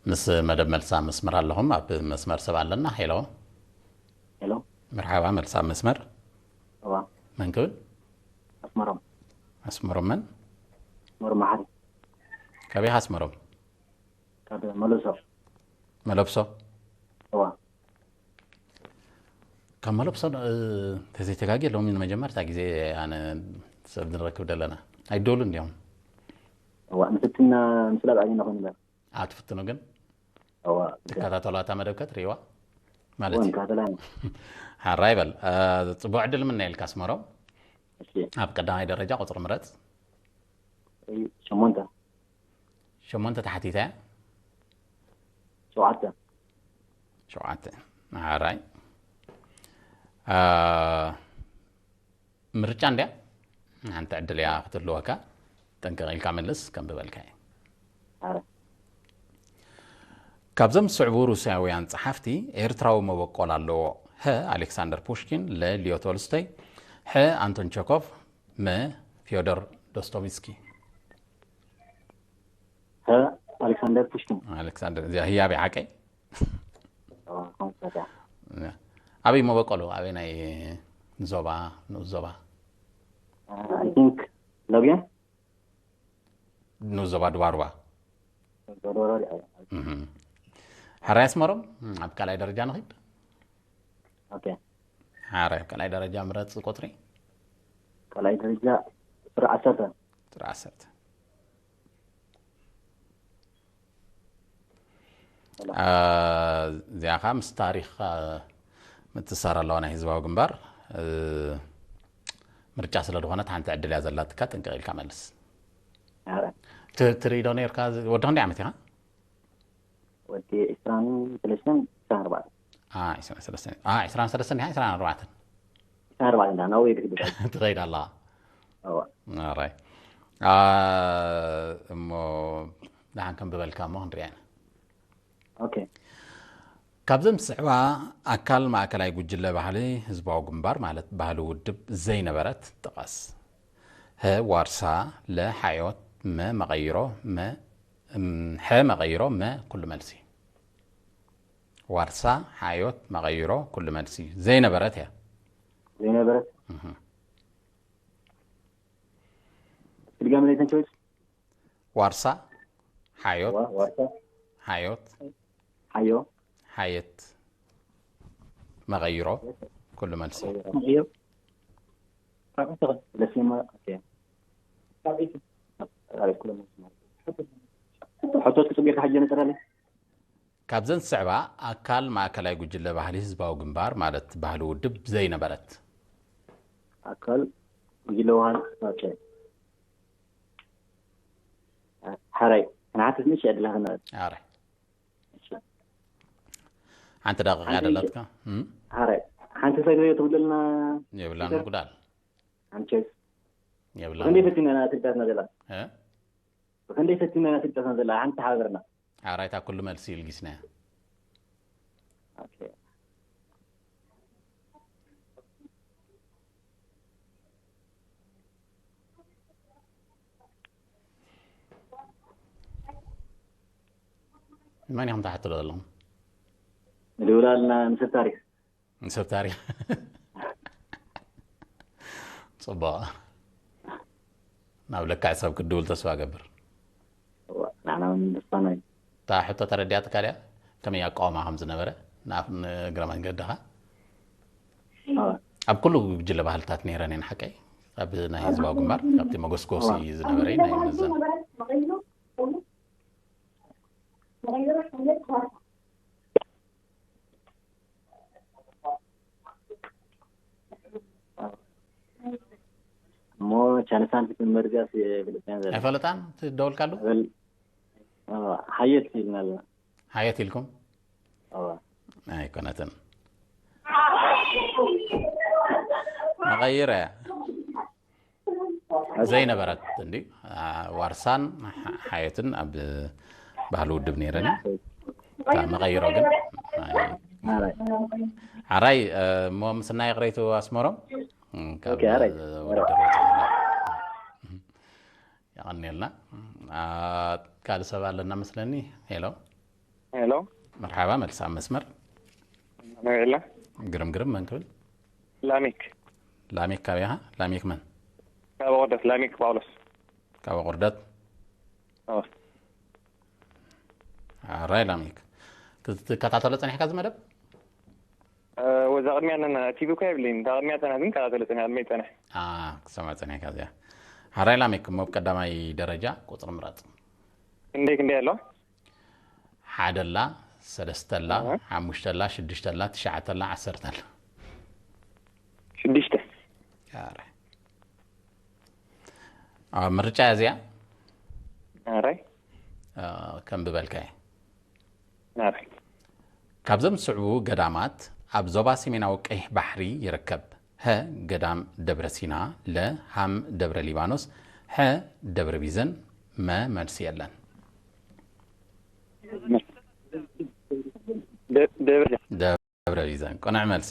ምስ መደብ መልሳ መስመር ኣለኹም። ኣብ መስመር ሰብ ኣለና። ሄሎ። ሄሎ። መርሓባ፣ መልሳ መስመር። እዋ። መን ክብል? ኣስመሮም። ኣስመሮም መን? ኣስመሮም መሓሪ። ካበይ ኢኻ ኣስመሮም? ካብ መለብሶ። መለብሶ? እዋ። ካብ መለብሶ፣ እ፣ ተዘይተጋግየ ሎሚ ንመጀመርታ ግዜ ኣነ ሰብ ንረክብ ዘለና። ኣይደሉን እንዲዮም። እዋ፣ ንፍትና ምስላጥ ዓይንና ኮይኑ እምበር። ኣትፍትኑ ግን? እዋ። ትከታተሉ ኣታ መደብ ከ ትርእይዋ? ማለት እዋ፣ እዩ። ንከታተላ ኢና። ሓራይ በል። እ፣ ጽቡቕ ዕድል ምነየልካ ኣስመሮም። እሺ። ኣብ ቀዳማይ ደረጃ ቁጽሪ ምረጽ። እይ፣ ሸሞንተ። ሸሞንተ ተሓቲታ እያ? ሸውዓተ። ሸውዓተ። ሓራይ። እ፣ ምርጫ እንድያ። ሓንቲ ዕድል እያ ክትህልወካ። ጥንቅቕ ኢልካ መልስ፣ ከም ዝበልካ እዩ። ኣረ። ካብዞም ዝስዕቡ ሩስያውያን ጸሓፍቲ ኤርትራዊ መበቆል ኣለዎ። ሀ፣ ኣሌክሳንደር ፑሽኪን፣ ለ፣ ሊዮ ቶልስቶይ፣ ሐ፣ ኣንቶን ቸኮቭ፣ መ፣ ፊዮዶር ዶስቶቭስኪ። ሀ፣ ኣሌክሳንደር ፑሽኪን። ኣሌክሳንደር፣ እዚኣ ህያብ ሓቀይ? ኣዎ፣ ከምኡ እያ። ኣበይ መበቆሉ? ኣበይ ናይ ዞባ፣ ንኡስ ዞባ? I think ሎጊያን? ንኡስ ዞባ ድባርባ። ዶዶሮ ዲኣ። እህ። ሕራይ ኣስመሮም፣ ኣብ ካልኣይ ደረጃ ንኺድ። ኦኬ። ሕራይ፣ ኣብ ካልኣይ ደረጃ ምረጽ ቁጽሪ። ካልኣይ ደረጃ ቁጽሪ ዓሰርተ። ቁጽሪ ዓሰርተ። እዚኣ ኸዓ ምስ ታሪኽ ምትሳር ኣለዋ ናይ ህዝባዊ ግንባር። ምርጫ ስለ ዝኾነት ሓንቲ ዕድል እያ ዘላትካ፣ ጥንቅቕ ኢልካ መልስ። ትርኢ ዶ ነርካ? ወዲ ክንደይ ዓመት ኢኻ? ወዲ ዕስራን ሰለስተን ዕስራን ኣርባዕተን። ዕስራን ሰለስተን ዲኻ? ዕስራን ኣርባዕተን። ዕስራን ኣርባዕተን ናብኡ ይድሕድ። ትኸይድ ኣለኻ። እዋ። ኣራይ። እሞ ደሓን ከም ብበልካ እሞ ክንሪኣ ኢና። ኦኬ። ካብዘን ዝስዕባ ኣካል ማእከላይ ጉጅለ ባህሊ ህዝባዊ ግንባር ማለት ባህሊ ውድብ ዘይነበረት ጥቐስ። ሀ ዋርሳ፣ ለ ሓዮት፣ መ መቐይሮ፣ መ እም፣ ሐ መቐይሮ፣ መ ኩሉ መልሲ። ዋርሳ፣ ሓዮት፣ መቐይሮ፣ ኩሉ መልሲ። ዘይነበረት እያ። ዘይነበረት። እህ። ድጋሚ ናይ ተንቸዎች ዋርሳ፣ ሓዮት፣ ዋርሳ ሓዮት፣ ሓዮ ሓየት፣ መቐይሮ፣ ኩሉ መልሲ። ሓዮ ለሲማ። ኦኬ። ሕቶት ክጽብ ጌርካ ሕጂ ነጠራለይ። ካብዘን ዝስዕባ ኣካል ማእከላይ ጉጅለ ባህሊ ህዝባዊ ግንባር ማለት ባህሊ ውድብ ዘይነበረት። ኣካል ጉጅለ ውሃን። ኦኬ። ሓራይ ንሓትት ምሽ ዕድላ ክነቐል። ኣረ ሓንቲ ደቂቃ ደለትካ። እም? ሓራይ ሓንቲ ሰግረ ትብለልና። የብላን ምጉዳል። ኣንቸስ የብላን። ብክንደይ ፈቲና ኢና ስልጣትና ዘላ? እ? ብክንደይ ፈቲና ኢና ስልጣትና ዘላ? ሓንቲ ሓበርና። ኣራይታ ኩሉ መልሲ ይልጊስናያ። ኦኬ። መን ኢኹም ትሓትሉ ዘለኹም? ንድውላልና ንሰብ ታሪክ። ንሰብ ታሪክ። ጽቡቕ። ናብ ልክዕ ሰብ ክትድውል ተስፋ እገብር። እዋ፣ ንዓና እውን ተስፋና እዩ። እታ ሕቶ ተረዲኣትካ ድያ? ከመይ ኣቃውማ ከም ዝነበረ ንኣፍ-፣ ንእግረ መንገድኻ። እዋ። ኣብ ኩሉ ጉጅለ ባህልታት ነይረን እየን ሓቀይ። ኣብ ናይ ህዝባዊ ግንባር ካብቲ መጎስጎሲ ዝነበረ ናይ መዘን እሞ ቻነሳን ክትመርጋስ የፍልጥያን ዘለ ኣይፈለጣን ትደውልካሉ ሓየት ኢልና ኣለና። ሓየት ኢልኩም እዋ። ኣይኮነትን። መቐይረ ዘይነበረት እንዲ ዋርሳን ሓየትን ኣብ ባህሊ ውድብ ነይረን እታ መቐይሮ ግን ኣራይ። ሓራይ እሞ ምስና ይቕረይቱ ኣስመሮም ካብ ኦኬ፣ ሓራይ። ውድድር ወፂእና። የቐንየልና። ካልእ ሰብ ኣለና መስለኒ። ሄሎ ሄሎ መርሓባ፣ መልስ ኣብ መስመር። መን ኢለ? ግርም ግርም፣ መን ክብል? ላሚክ ላሚክ ካበይ ኢኻ? ላሚክ መን? ካብ ቁርደት ላሚክ ጳውሎስ። ካብ ቁርደት። ኦ። ኣራይ ላሚክ፣ ክትከታተሎ ጸኒሕካ እዚ መደብ? ወዛ ቅድሚያ ነና ቲቪ እኮ የብለይን። እታ ቅድሚያ ጸናሕ ግን ከታተሎ ጸኒሕ፣ ቅድመይ ጸኒሕ። ክሰምዖ ጸኒሕካ እዚኣ። ሓራይ ላሚክ፣ እሞ ኣብ ቀዳማይ ደረጃ ቁጽሪ ምረጽ። ክንደይ ክንደይ ኣሎ? ሓደ ኣላ፣ ሰለስተ ኣላ፣ ሓሙሽተ ኣላ፣ ሽዱሽተ ኣላ፣ ትሽዓተ ኣላ፣ ዓሰርተ ኣላ። ሽዱሽተ። ኣረ ኣብ ምርጫ እያ እዚኣ። ኣራይ ከም ብበልካየ ኣራይ ካብዞም ዝስዕቡ ገዳማት ኣብ ዞባ ሰሜናዊ ቀይሕ ባሕሪ ይርከብ። ሀ ገዳም ደብረ ሲና፣ ለ ሃም ደብረ ሊባኖስ፣ ሐ ደብረ ቢዘን። መ መልሲ የለን። ደ- ደብረ ደብረ ቢዘን ቅኑዕ መልሲ።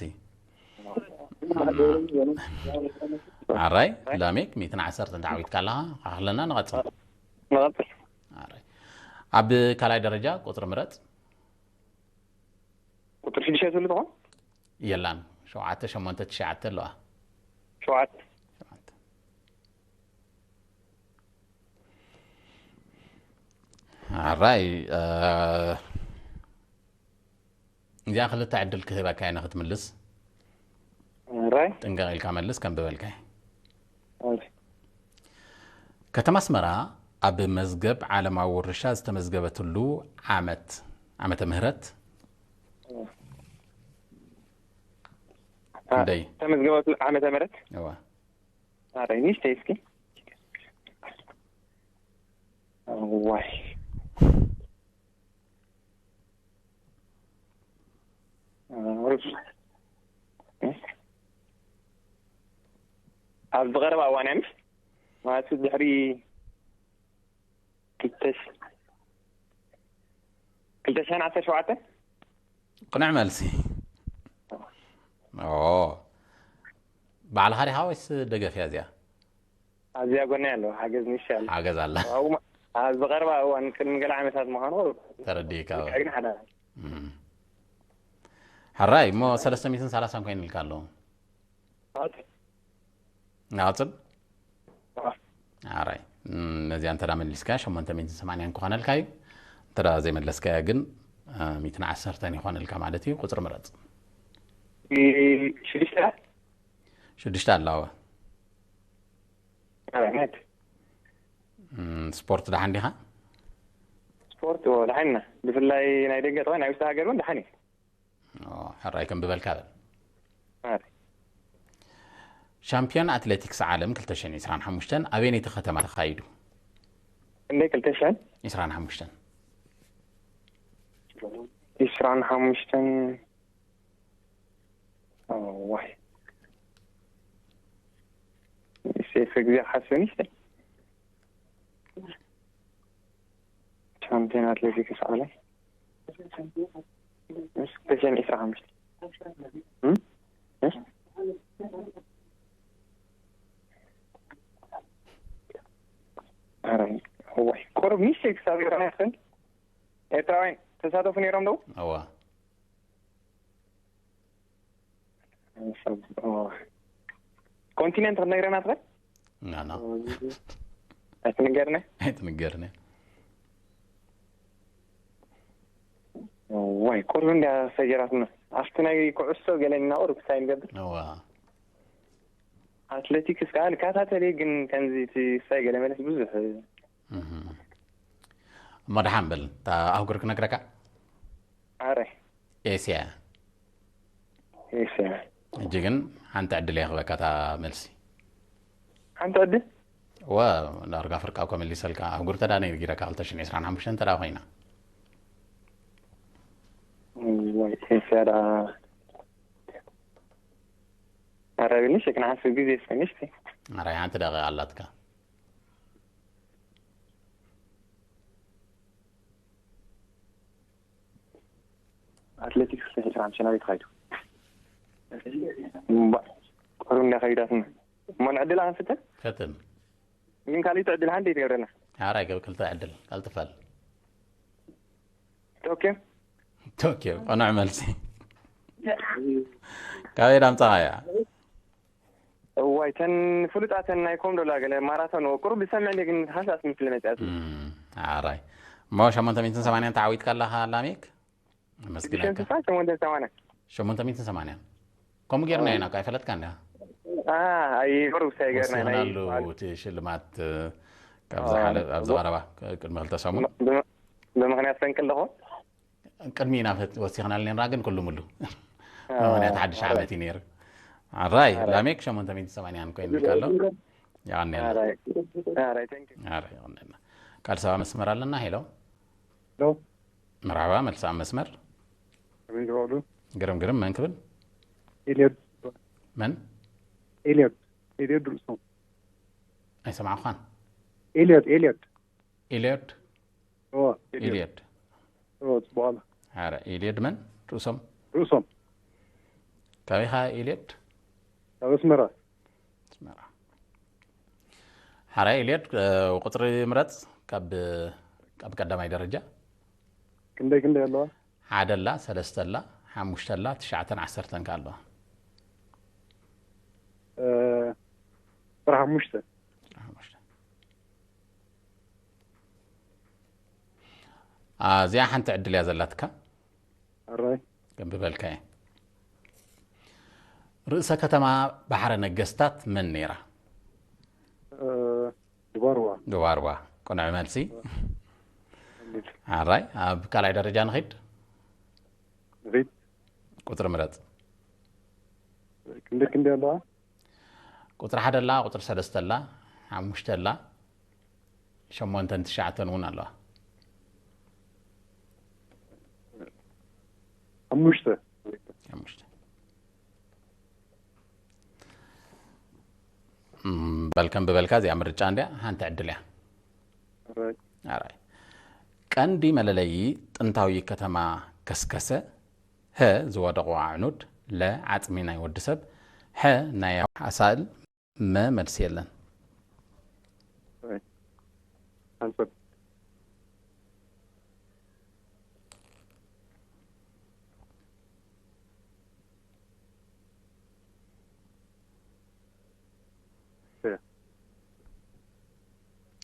ኣራይ ላሜክ ሚእትን ዓሰርተ እንተ ዓዊትካ ኣለኻ ኣኽለና ንቐጽል። ንቐጽል። ኣራይ ኣብ ካልኣይ ደረጃ ቁጽሪ ምረጽ። ቁጽሪ ሽዱሽተ ትብሉ ትኾን? የላን ሸውዓተ ሸሞንተ ትሽዓተ ኣለዋ። ሸውዓተ። ኣራይ እዚኣ ክልተ ዕድል ክህበካ እየ ንክትምልስ። ኣራይ ጥንቀቕ ኢልካ መልስ ከም ዝበልካይ። ኣራይ ከተማ ኣስመራ ኣብ መዝገብ ዓለማዊ ውርሻ ዝተመዝገበትሉ ዓመት ዓመተ ምህረት ክንደይ? ተመዝገበትሉ ዓመተ ምህረት? እዋ። ኣረይ፣ ንእሽተይ እስኪ። እዋይ። ኣብዚ ቀረባ እዋን እያ፣ ምሽ? ማለት ድሕሪ ክልተ ሽ-፣ ክልተ ሽሕን ዓሰርተ ሸውዓተን? ቅኑዕ መልሲ። ኦ። ባዕልኻ ዲኻ ወይስ ደገፍ እያ እዚኣ? ኣብዚኣ ጎና ኣሎ፣ ሓገዝ ንሻል። ሓገዝ ኣላ። ኣብኡ ማ-፣ ኣብዚ ቀረባ እዋን ቅድሚ ገለ ዓመታት ምዃኑ ተረዲእካ። ግን ሓደ እም። ሕራይ፣ እሞ ሰለስተ ሚእትን ሰላሳን ኮይኑ ኢልካ ኣሎ። ናቕጽል? ኣራይ። እም፣ ነዚኣ እንተ ደኣ መሊስካ፣ ሸሞንተ ሚእትን ሰማንያን ክኾነልካ እዩ። እንተ ደኣ ዘይመለስካያ ግን፣ እ፣ ሚእትን ዓሰርተን ይኾነልካ ማለት እዩ። ቁጽሪ ምረጽ። እ፣ ሽዱሽተ? ሽዱሽተ ኣለዋ። ኣራይ፣ ናት። እም፣ ስፖርት ደሓን ዲኻ? ስፖርት፣ ኦ፣ ደሓን ኢና። ብፍላይ ናይ ደገ ጥራይ፣ ናይ ውሽጢ ሃገር እውን ደሓን እዩ። ኦ፣ ሕራይ ከም ብበልካ በል። ኣረ። ሻምፒዮን ኣትሌቲክስ ዓለም ክልተ ሽሕን ዕስራን ሓሙሽተን ኣበየነይቲ ከተማ ተኻይዱ? ክንደይ? ክልተ ሽሕን? ዕስራን ሓሙሽተን። ዕስራን ሓሙሽተን። ኦ፣ ዋይ። ሴፍ፣ ግዜ ክሓስብ ንእሽተይ። ቻምፒዮን ኣትሌቲክስ ዓለም። እሺ፣ ክልተ ሽሕን ዕስራን ሓሙሽተ። እም? እሺ? ኧረ፣ እዋይ፣ ቁሩብ ንእሽተይ ክሳብ ይረኣየክን። ኤርትራውያን ተሳተፉ ነይሮም ዶ? እዋ። ኮንቲነንት ክትነግረና ትኽእል? ና፣ ና። ኣይትንገርኒ? ኣይትንገርኒ። ዋይ፣ ቁሩብ እንድያ ሰጊራትና። ኣብቲ ናይ ኩዕሶ ገለ እናቑር ክሳይ ንገብር። እዋ። ኣትሌቲክስ ከኣ ንከታተል እየ፣ ግን ከምዚ እቲ ክሳይ ገለ መለስ ብዙሕ እህ። እሞ ደሓን በል፣ እታ ኣህጉር ክነግረካ? ኣረ። ኤስያ። ኤስያ። ሕጂ ግን ሓንቲ ዕድል እየ ክህበካ እታ መልሲ። ሓንቲ ዕድል? እወ፣ ዳርጋ ፍርቃ እኮ መሊሰልካ። ኣህጉር ተዳ ነጊረካ፣ ክልተ ሽሕን ዕስራን ሓሙሽተን ተዳ ኮይና። ወይ፣ ኤስያ ደኣ። ኣረ፣ ብንሽ ክንሓስብ ግዜ እስከ ንእሽተይ። ኣረ፣ ሓንቲ ደቂቃ ኣላትካ። ኣትሌቲክስ ክልተ ሽሕን ዕስራን ሓሙሽተ ናበይ ተኻይዱ? እምባ፣ ቁሩብ እንዳ ከይዳትና። እሞ ንዕድል ኣንፍትን? ፈትን። ግን ካልእ ዕድል ሓንቲ ይትገብረና። ሓራይ፣ ገብ ክልተ ዕድል፣ ቀልጥፈል። ቶኪዮ? ቶኪዮ፣ ቅኑዕ መልሲ። ካበይ ዳምጻኻያ? እዋይ፣ ተን ፍሉጣተን ናይ ኮም ዶላ ገለ ማራቶን ቁሩብ ዝሰምዕ እንደ ግን ሓንሳእ ስምስል መጽኣት። እም፣ ሓራይ። እሞ ሸሞንተ ሚእትን ሰማንያን ተዓዊትካ ኣለኻ ላሜክ? ኣመስግነካ። ሽዱሽተ ሚእትን ስሳን ሸሞንተ ሚእትን ሰማንያን። ሸሞንተ ሚእትን ሰማንያን። ከምኡ ጌርና ኢና፣ እኮ ኣይፈለጥካን ዲኻ? አ፣ ኣይ፣ ቁሩብ ሳይ ጌርና ናይ ወሲኽናሉ እቲ ሽልማት፣ እ፣ ካብ አ፣ ዝሓለ-፣ ኣብ ብ-፣ ዝቐረባ፣ ቅ-፣ ቅድሚ ክልተ ሰሙን። ብ-፣ ብ-፣ ብምኽንያት ፈንቅል ዶ ኾን? ቅድሚ ኢና ፈት-፣ ወሲኽናሉ ነርና፣ ግን ኩሉ ሙሉ። አ፣ ምኽንያት ሓድሽ አ። ዓመት እዩ ነይሩ። ኣራይ፣ ኣራይ። ላሜክ ሸሞንተ ሚእትን ሰማንያን ኮይኑ ኣሎ። የቐንየልና። ኣራይ። ኣራይ፣ thank you። ኣራይ፣ የቐንየልና። ካልእ ሰብ ኣብ መስመር ኣለና። ሄሎ። ሄሎ። መርሓባ፣ መልሲ ኣብ መስመር። ከመይ ትውዕሉ? ግርም፣ ግርም። መን ክብል? ኤልዮድ። መን? ኤልዮድ። ኤልዮድ ርእሶም። ኣይሰማዕኳን። ኤልዮድ፣ ኤልዮድ። ኤልዮድ? እዎ፣ ኤልዮድ። ኤልዮድ። እዎ፣ ጽቡቕ ኣሎ። ኣረ፣ ኤልዮድ መን? ርእሶም? ርእሶም። ካበይ ኢኻ ኤልዮድ? ካብ ኣስመራ። ኣስመራ። ሓራይ ኤልዮድ፣ እ፣ ቁጽሪ ምረጽ ካብ፣ ካብ ቀዳማይ ደረጃ። ክንደይ ክንደይ ኣለዋ? ሓደ ኣላ፣ ሰለስተ ኣላ፣ ሓሙሽተ ኣላ፣ ትሽዓተን ዓሰርተን ከኣ ኣለዋ። እ፣ ቁጽሪ ሓሙሽተ። ቁጽሪ ሓሙሽተ። አ፣ እዚኣ ሓንቲ ዕድል እያ ዘላትካ። ኣራይ። ከም ብበልካ እየ። ርእሰ ከተማ ባሕረ ነገስታት መን ነይራ? እ፣ ድባርዋ። ድባርዋ። ቅኑዕ መልሲ። እንዴት? ኣራይ፣ ኣብ ካልኣይ ደረጃ ንኺድ። ሪት ቁፅሪ ምረፅ። ክንዲ ክንዲ ኣለዋ? ቁፅሪ ሓደ ኣላ፣ ቁፅሪ ሰለስተ ኣላ፣ ሓሙሽተ ኣላ፣ ሸሞንተን ትሽዓተን እውን ኣለዋ። ሓሙሽተ። ሓሙሽተ። እም፣ በልከም ብበልካ እዚኣ ምርጫ እንድያ ሓንቲ ዕድል እያ። ራይት። ኣራይ። ቀንዲ መለለዪ ጥንታዊ ከተማ ከስከሰ፣ ሀ ዝወደቑ ኣዕኑድ፣ ለ ዓጽሚ ናይ ወዲ ሰብ፣ ሐ ናይ ኣሳእል፣ መ መልሲ የለን። ራይት። ሓንሳብ።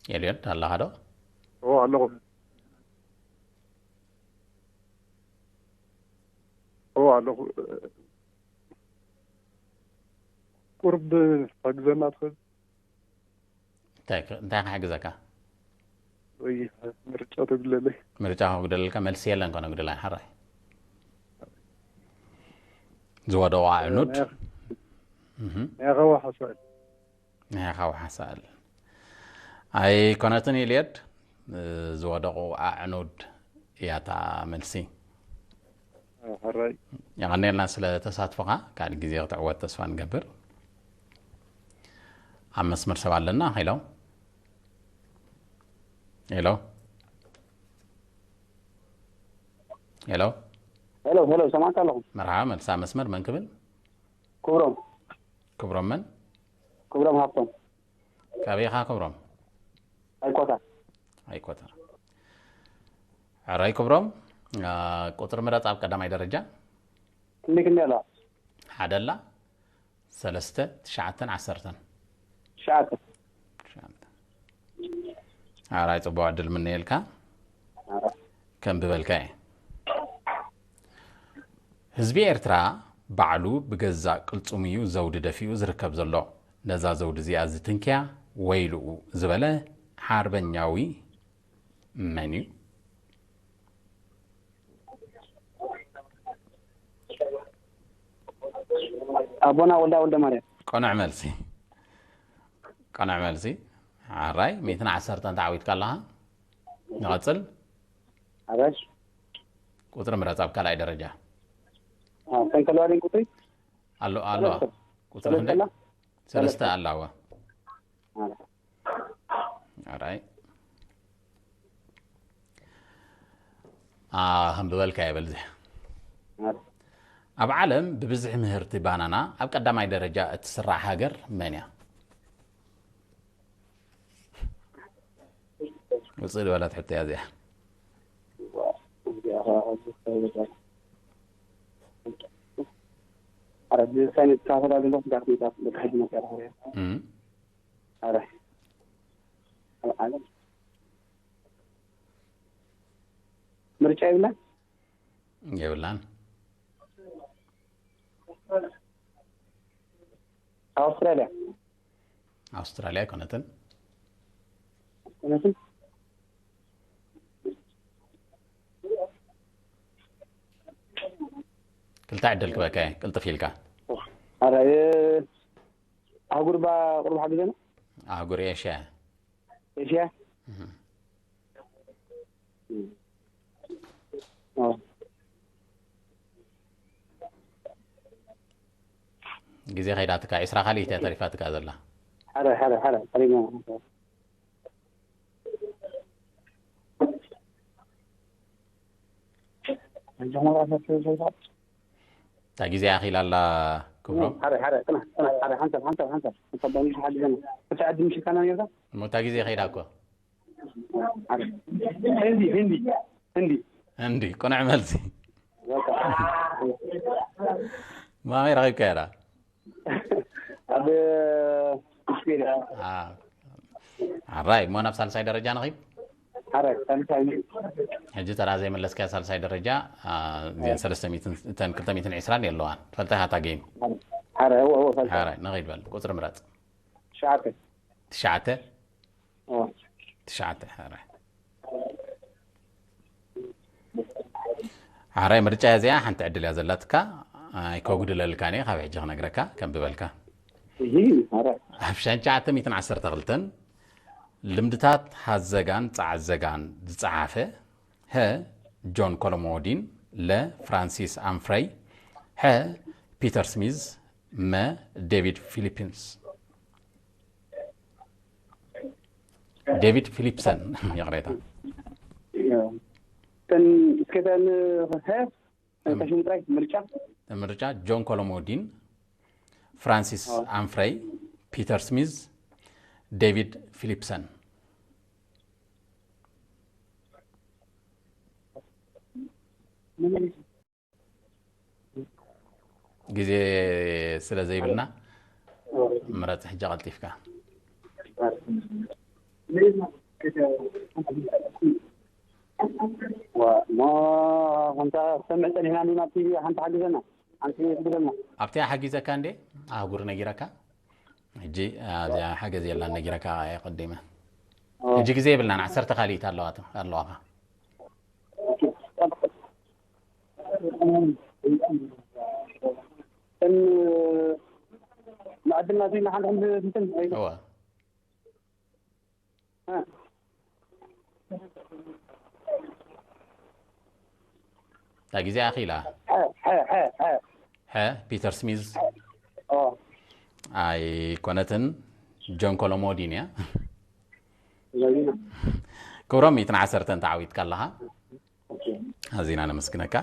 ኤልዮድ ኣለኻ ዶ? ኦ ኣለኹ። ኦ ኣለኹ። ቁርብ ሓግዘና ትኽእል? እንታይ ክ- እንታይ ክሕግዘካ? ወይ ምርጫ ተብለለይ። ምርጫ ከጉደለልካ መልሲ የለን ኮነ ጉደላይ ሓራይ ዝወደቑ ኣዕኑድ ናይ- እህ፣ ናይ ኣኻውሕ ሓሳእል። ናይ ኣኻውሕ ሓሳእል ኣይኮነትን ኢልየድ። ዝወደቑ ኣዕኑድ እያ እታ መልሲ። ሕራይ። የቐኔልና ስለ ተሳትፎኻ። ካልእ ግዜ ክትዕወት ተስፋ ንገብር። ኣብ መስመር ሰብ ኣለና። ሄሎ፣ ሄሎ፣ ሄሎ። ሄሎ፣ ሄሎ፣ ሰማዕካ ኣለኹ። መርሓባ፣ መልሳ መስመር መን ክብል? ክብሮም። ክብሮም መን? ክብሮም ሃብቶም። ካበይ ኢኻ ክብሮም? ኣይኮታ። ኣይኮታ። ሕራይ ክብሮም፣ ቁፅሪ ምረፅ ኣብ ቀዳማይ ደረጃ። ክንደይ ክንደይ ኣለዋ? ሓደ ኣላ፣ ሰለስተ፣ ትሽዓተን ዓሰርተን። ትሽዓተ። ትሽዓተ። ሕራይ፣ ፅቡቕ ዕድል ምነየልካ። ከም ብበልካ እየ። ህዝቢ ኤርትራ ባዕሉ ብገዛእ ቅልጽሙ እዩ ዘውዲ ደፊኡ ዝርከብ ዘሎ። ነዛ ዘውዲ እዚኣ ዝትንክያ ወይልኡ ዝበለ ሓርበኛዊ መን እዩ? ኣቦና ወልዳ ወልደ ማርያም። ቅኑዕ መልሲ። ቅኑዕ መልሲ። ሕራይ፣ ሚእትን ዓሰርተን ተዓዊትካ ኣለኻ። ንቐጽል። ኣበሽ። ቁጽሪ ምረጽ ኣብ ካልኣይ ደረጃ። አ፣ ሰንከልዋ ድን ቁጽሪ? ኣሎ፣ ኣሎ። ሰለስተ። ቁጽሪ ሰለስተ ክንደይ? ኣላ? ሰለስተ ሰለስተ። ኣላዋ። ኣላ። ኣራይ። አ፣ ከም ዝበልካ ይበል እዚ። ኣላ። ኣብ ዓለም ብብዝሒ ምህርቲ ባናና ኣብ ቀዳማይ ደረጃ እትስራዕ ሃገር መን እያ? ውፅእ ዝበለት ሕቶ እያ እዚኣ። ኣረ፣ ብሳይነት ትካፈል ኣለኹ፣ ዳት ሜዳ በቃ ሕጂ መፅያ ተኸሪያ። እም። ኣረ፣ ኣብ ዓለም ምርጫ ይብላን? የብላን። ኣውስትራልያ። ኣውስትራልያ ኣይኮነትን። ኣይኮነትን። ክልተ ዕድል ክበካ እየ፣ ቅልጥፍ ኢልካ። ኣረ፣ ኣህጉር ባ ቁሩብ ሓግዘና። ኣህጉር ኤሽያ። ኤሽያ? እህ። ኦ። ግዜ ከይዳትካ፣ ዒስራ ካልኢት እያ ተሪፋትካ ዘላ። ሓደ፣ ሓደ፣ ሓደ፣ ሓደ። መጀመርያ ፈትሑ ዘይታት። እታ ግዜ ኣኺላ ኣላ ክብሮም። ሓደ፣ ሓደ፣ ቅና፣ ቅና፣ ሓደ፣ ሓንሳብ፣ ሓንሳብ፣ ሓንሳብ። ሓንሳብ ባንክ ሓግዘና። እቲ ዕድል ምሽካና ነይርካ? እሞ እታ ግዜ ከይዳ እኮ። ሓደ። ህንዲ፣ ህንዲ፣ ህንዲ። ህንዲ፣ ቅኑዕ መልሲ። በቃ። ማመይ ረኺብካያ ዳ? ኣብ ዊኪፔድያ። አ፣ ኣራይ፣ እሞ ናብ ሳልሳይ ደረጃ ንኺድ። ኣራይ፣ ሳልሳይ። ሕጂ ተራ ዘይመለስካያ ሳልሳይ ደረጃ፣ አ፣ እዚአን ሰለስተ ሚእትን፣ እተን ክልተ ሚእትን ዕስራን የለዋን። ትፈልጣ ኢኻ እታ ጌም። ኣራይ፣ እወ፣ እወ፣ ፈልጣ። ኣራይ፣ ንኺድ በል። ቁጽሪ ምረጽ። ትሽዓተ። ትሽዓተ? እወ። ትሽዓተ፣ ኣራይ። ሓራይ ምርጫ እዚኣ ሓንቲ ዕድል እያ ዘላትካ። ኣይከጉድለልካን እየ፣ ካብ ሕጂ ክነግረካ ከንብበልካ። እዚ ኣረ ኣብ ሸንቻዓተ ሚእትን ዓሰርተ ክልተን ልምድታት ሃዘጋን ጻዕዘጋን ዝጸሓፈ፣ ሀ፣ ጆን ኮሎሞዲን፣ ለ፣ ፍራንሲስ ኣምፍረይ፣ ሐ፣ ፒተር ስሚዝ፣ መ፣ ዴቪድ ፊሊፕስ። ዴቪድ ፊሊፕሰን፣ ይቕሬታ። ተን እስከተን ሀ ተሽሙ ጥራይ ምርጫ ምርጫ ጆን ኮሎሞዲን፣ ፍራንሲስ ኣምፍረይ፣ ፒተር ስሚዝ፣ ዴቪድ ፊሊፕሰን። ግዜ ስለ ዘይብልና ምረጽ ሕጂ ቀልጢፍካ። ዋ፣ እሞ ከምታ ሰምዕ ጸኒሕና እንዲና ቲቪ ሓንቲ ሓግዘና ሓንቲ ትግዘና ኣብቲ ሓጊዘካ እንዴ ኣህጉር ነጊረካ። ሕጂ ኣብዚኣ ሓገዝ የላን ነጊረካ እየ ቀዲመ። ሕጂ ግዜ የብልናን፣ ዓሰርተ ካልኢት ኣለዋት ኣለዋኻ። እን ንዕድልና ዚና ሓንቲ ሓንቲ እንትን እወ እታ ግዜ ኣኺላ። ሐ ፒተር ስሚዝ ኣይኮነትን፣ ጆን ኮሎሞዲን እያ። ክብሮም ሚእትን ዓሰርተን ተዓዊትካ ኣለኻ። ኣዚና ነመስግነካ።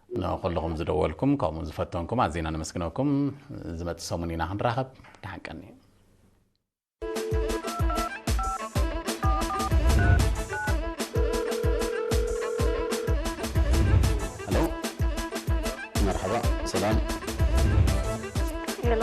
ንኩልኹም ዝደወልኩም ከምኡ ዝፈተንኩም ኣዚና ነመስግነኩም። ዝመጽእ ሰሙን ኢና ክንራኸብ። ደሓን ቀኒ። ሄሎ፣ መርሓባ፣ ሰላም። ሄሎ፣